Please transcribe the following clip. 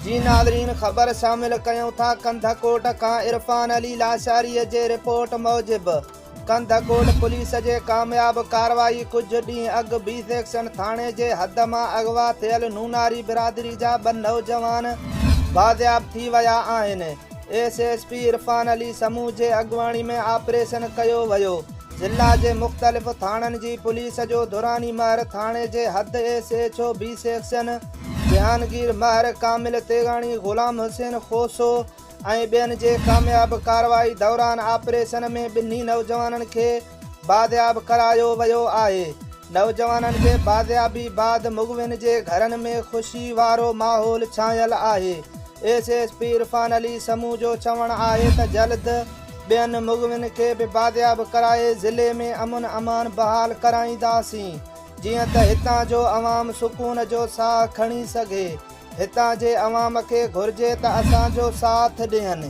جي ناظرين خبر شامل ڪيون ٿا ڪنڌڪوٽ کان عرفان علي لاشاري جي رپورٽ موجب ڪنڌڪوٽ پوليس جي ڪامياب ڪارروائي ڪجهه ڏينهن اڳ بي سيڪشن ٿاڻي جي حد مان اغوا ٿيل نوناري برادري جا ٻه نوجوان بازياب ٿي ويا آهن S S P Irfan Ali Samoon جي اڳواڻي ۾ آپريشن ڪيو ويو ضلع جي مختلف ٿاڻن جي پوليس جو دراني مهر ٿاڻي جي حد S H O B section Jahangir Mehar, Kamil Tegani, Ghulam Hussain Khoso ۽ ٻين جي ڪامياب ڪارروائي دوران آپريشن ۾ ٻنهي نوجوانن کي بازياب ڪرايو ويو آهي. نوجوانن جي بازيابي بعد مغوين جي گهرن ۾ خوشي وارو ماحول ڇانيل آهي. S S P Irfan Ali Samoon جو چوڻ آهي ته جلد ٻين مغوين کي به بازياب ڪرائي ضلعي ۾ امن امان بحال ڪرائينداسين. جيئن ته هتان جو عوام سڪون جو ساهه کڻي سگهي، هتان جي عوام کي گهرجي ته اسان جو ساٿ ڏين.